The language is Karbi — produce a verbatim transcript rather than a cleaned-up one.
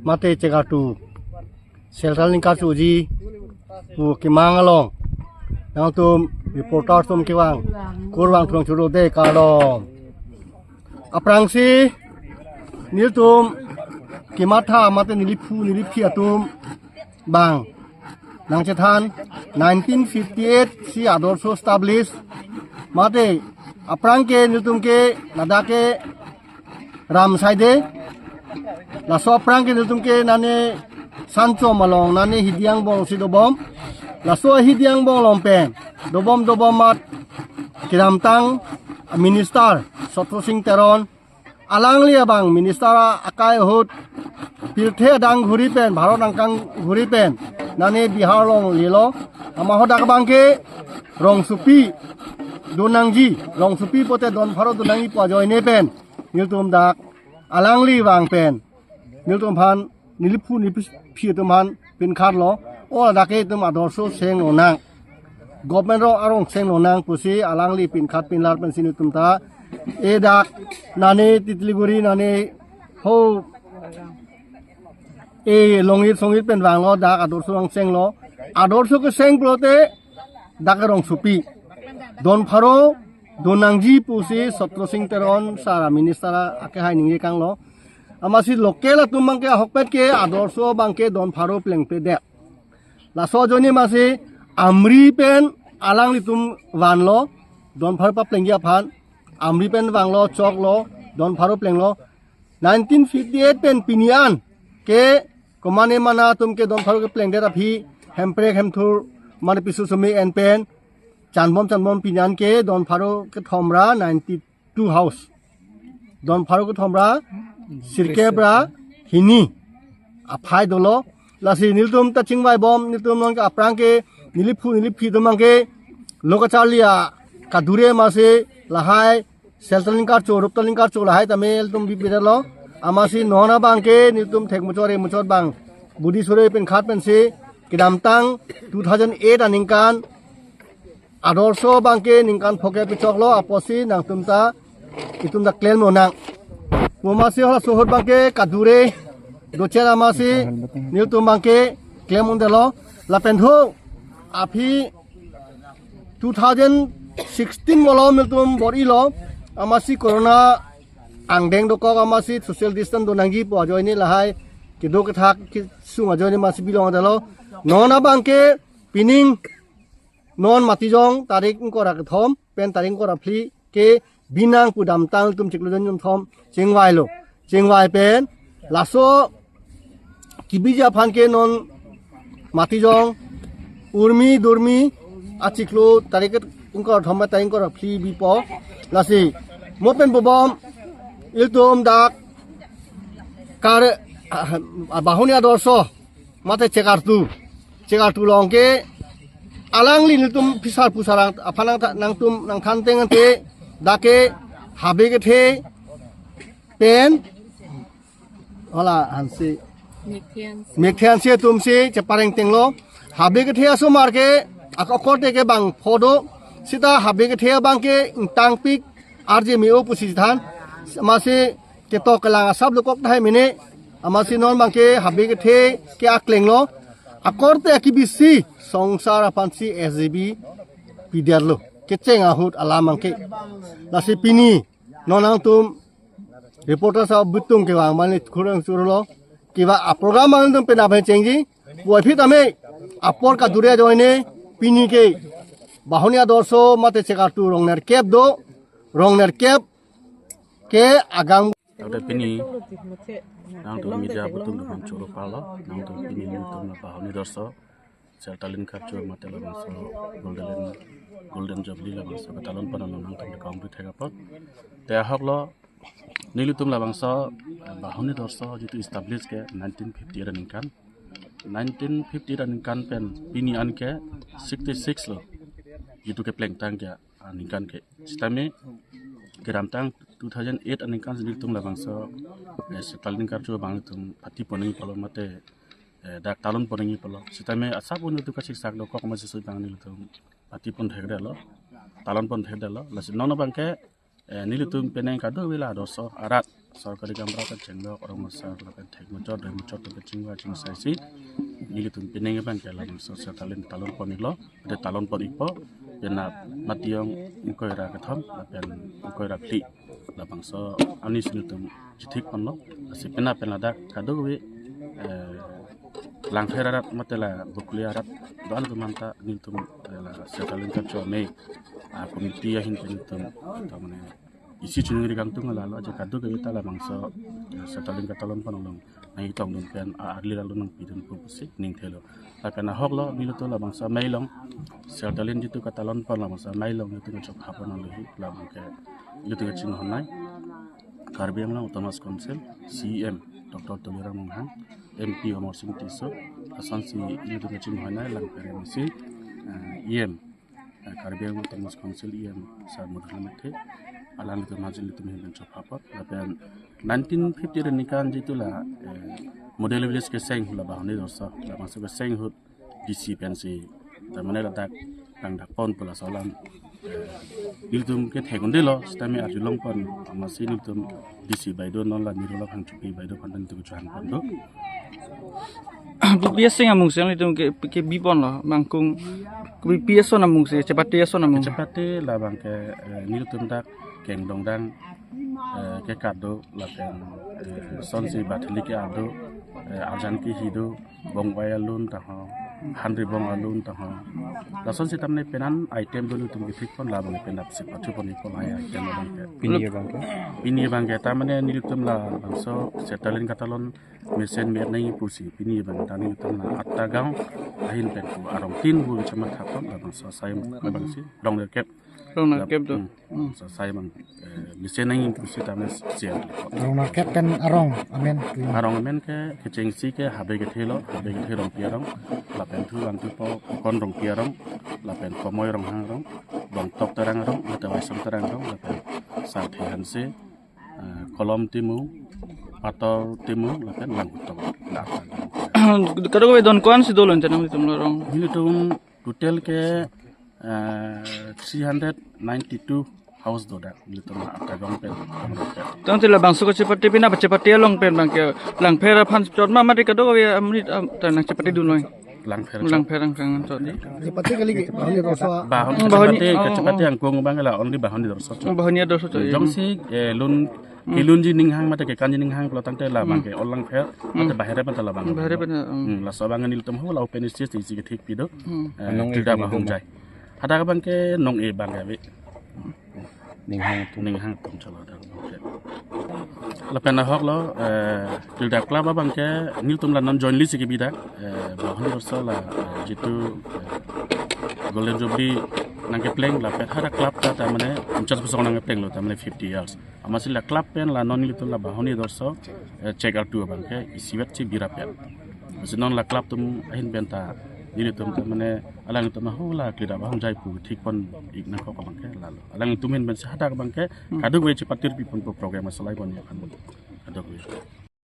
mate chekartu, Central Link Karchu ji pu kemang along nangtum reporter atum kevang kurvangthu nangchoro de, kardom. Aphrangsi nelitum kematha mate neliphu neliphi atum abang nangchethan, nineteen fifty-eight si Adorsho establish, mate aphrang ke nelitum ke ladak ke ram saide. Laso aphrang ke nelitum ke nane Sanchom along, nane Hidi angbong si dobom. Laso Hidi angbong along pen dobom dobom amat kedamtang minister Chatra Sing Teron, alangli abang minister akai ahut pirthe adang ghuri pen, Bharat angkang ghuri pen nane Bihar along lelo. Amat hadak abang ke rongsopi donangji, rongsopi pote don pharo donangji pu ajoine pen nelitum dak alangli vang pen nelitum aphan, neliphu neliphi atum aphan pinkhatlo, o ladak ke itum Adorsho cheng lonang, government arong cheng lonang pusi alangli pinkhat pinlar pensi nelitum ta e dak nane Titliguri, nane ho e Longit Songit pen vanglo, dak Adorsho vang chenglo. Adorsho kecheng pulote dak ke rongsopi, don pharo donangji pusi Chatra Sing Teron sir, minister akehai ningje kanglo. Amatsi local atum abang ke ahokpet ke Adorsho abang ke don pharo plengpledet. Laso ajoine amatsi Amri pen alanglitum vanlo don pharo paplengji aphan. Amri pen vanglo, choklo, don pharo plenglo. Nineteen fifty-eight pen pini an ke komatne mana atum ke don pharo keplengdet aphi hemprek hemthur mane piso sumi en pen chanbom chanbom pini an ke don pharo kethom ra ninety-two house, don pharo kethom ra sirkep ra hini aphai dolo. Lasi nelitum ta chingvaibom, nelitum non ke aphrang ke neliphu neliphi atum abang ke lo kacharli akadure amatsi lahai Central Link Karchu, Ruptal Link Karchu lahai tame ilitum bibiralo. Amatsi non abang ke nelitum thek muchot re muchot abang budi sore pinkhat pensi kedamtang two thousand eight aningkan Adorsho abang ke ningkan pho ke pichoklo apotsi nangtum ta, itum ta klem lonang. Mo amatsi halaso ahut abang ke kadure dochera amatsi nelitum abang ke klem un-edetlo. Lapen tho aphi two thousand sixteen malom nelitum bor-ilo, amatsi corona angdeng dokok amatsi social distance donangji pu ajoine lahai kedo kethak kesung ajoine amatsi bilong-edetlo. Non abang ke pining non Matijong tarik ingkoi ra kethom pen tarik ingkoi ra phli ke binang pu damtang ilitum chiklo jon jonthom chingvailo. Chingvai pen laso kebiji aphan ke non Matijong, Urmi Durmi achiklo tarik ingkoi ra kethom tarik ingkoi ra phli bipo. Lasi mo pen bobom ilitum dak kar, ah, Bahuni Adorsho mate chekartu, chekartu along ke alangli nelitum phisar phusar aphan nang, nangtum nangthan teng ante dak ke habe kethe pen hala hansi Mekthean si. Mekthean si atum si chepareng tenglo. Habe kethe asomar ke ak-, akorte ke bangpho do. Seta habe kethe abang ke ingtangpik arje me-o pusi than. Amatsi ketok kelang asap dokok tahai mene. Amatsi non abang ke habe kethe ke aklenglo. Akorte akebisi songsar aphansi S G B pidetlo. Kecheng ahut alam abang ke. Lasi pini non nangtum reporter sahab bitung kevang mane khurang surlo. Kevang aprogram nangtum pen abang chengji. Puvoiphit ame apor kadure ajoine pini ke Bahuni Adorsho mate chekartu rong nerkep do, rong nerkep ke agang. Tangte pini nangtum media atum aphan choro parlo, nangtum pini nangtum la Bahuni Adorsho, Central Link Karchu mate labangso Golden, Golden Jubilee labangso ketalon pon along nangtum kangbi thek apot. Te ahoklo nelitum labangso Bahuni Adorsho jitu establish ke nineteen fifty-eight aningkan. Nineteen fifty-eight aningkan pen pini an ke sixty-six lo. Jitu keplengtang ke aningkan ke. Sitame kedamtang two thousand eight aningkan si nelitum labangso, eh, Central Link Karchu abang nelitum pati ponnangji pulo mate, eh, dak talon ponnangji pulo. Sitame asap un nelitum kasiksak dokok amatsi sui abang nelitum pati pon thekdetlo, talon pon thekdetlo. Lasi non abang ke, eh, nelitum penang kadokave la Adorsho arat Sorkari gaonbura kachengdok, rong asar lapen thek muchot, doi muchot lapen chingwa chingsaisi nelitum pining abang ke labangso Sertalin talon pon-iklo, de talon pon-ikpo, penap Matiyong ingkoi ra kethom lapen ingkoi ra phli, labangso arnisi nelitum chithik ponlo. Lasi penap pen ladak kadokave, eh, Langpher arat mate la Bokoli arat do-an atum anta nelitum, eh, la Sertalin kacho me a committee ahin pen nelitum ta mane isi chuningri kangtung lalo aja kadokave ta labangso, eh, Sertalin katalon pon along nangchetongdun pen a-arli lalo nangpidun pu pusi ningthelo. Lapen ahoklo nelitum labangso amei along Sertalin jitu katalon pon labangso amei along nelitum kachopha pon alohi labang ke nelitum kachinghon nai Karbi Anglong Autonomous Council C E M Doctor Tuliram Ronghang, M P Amarsing Tisso, lasonsi nelitum kachinghon nai Langpher M A C, eh, E M, eh, Karbi Anglong Autonomous Council E M Sir Madhuram Mekthe, alanglitum majil nelitum ahin pen chopha pon, lapen nineteen fifty-eight aningkan jitu la, eh, model village kecheng la Bahoni Dorso, labangso kecheng ahut D C pensi ta mane ladak nangdak pon pu laso alam, eh, nelitum kethek un-edetlo, sitame arjulong pon, amatsi nelitum D C baideo non la Nirula Phangchopi baideo aphan nelitum kechehang pon do. Pi ason amungsi nelitum ke, kebi ponlo, mangkung, pi ason amungsi, chepate ason amung. Chepate labang ke, eh, nelitum dak kengdongdang, eh, kekat do, lapen, eh, sonsi bathili ke-ar do, eh, arjan kehi do, bongvai alun taho, hanri bong alun taho. Lasonsi ta mane penan item do nelitum kethik pon labang penap si pachu pon-ikpo lahai item abang ke. Pini abang ke? Pini abang ke ta mane nelitum labangso Sertalin katalon mesen me nangji pusi pini abang ta nelitum la atta gaon ahin pen pu arong tin pu kechematha pon labangso asai abang si rong nerkep. Rong nerkep do. Hmm. Hmm. Asai abang, eh, mesen nangji pusi ta mane sian. Rong nerkep pen arong amen. Arong amen ke kechengsi ke Habe Kethe lo, Habe Kethe Rongpi arong, lapen thu an thu po Kon Rongpi arong, lapen Komoi Ronghang arong, Bongtok Terang arong, mate Waisong Terang arong, lapen Sarthe Hanse, eh, Kolom Timung, Pator Timung, lapen Langhutok. La atta. Kadokave don ko-ansi dolo anchot nanglitum lo rong? Nelitum total ke, eh, three hundred ninety-two house do dak nelitum atta gaon pen. Tangte labangso kachepate pini, chepate along pen abang ke Langpher aphan chot ma mate kadokave amonit, ah, ta nangchepatedun noi. Langpher chot. Langpher angkang chot di. Chepate kali ke, Bahoni Dorso. Bahoni, Bahoni, chepate, oh, chepate oh. Angkung abang la only Bahoni Dorso chot. Oh, Bahoni Dorso chot, iya. Jongsi, eh, lun, hmm, kelunji ninghang mate kekanji ninghang pulo tangte labang, hmm, ke ol Langpher, hmm, mate bahere pen ta labang. Bahere pen, hmm. Hmm, laso abang nelitum ho la open stage isi kethik pido. Hmm. Eh, anong Tilda Bahongjai. Hadak abang ke nong-e abang ke ave. Ninghang atum. Ninghang atum chalo hadak abang ke. Lapen ahoklo, eh, Tilda Club abang ke nelitum la non jointly si kebi dak, eh, Bahoni Dorso la, eh, jitu, eh, Golden Jubilee nangkepleng lapen hadak club ta, ta mane pachas bosor nangkeplenglo ta mane fifty years. Amatsi la club pen la non nelitum la Bahoni Dorso, eh, chek artu abang ke isivet si bi rapet. Lasi non la club atum ahin pen ta nelitum ta mane alanglitum ho la Tilda Bahongjai pu thik pon-ik nangkok abang ke lalo. Alanglitum ahin pensi hadak abang ke, hmm, kadokave chepatir pi pon pu program asalai pon ya kan. Kadokave.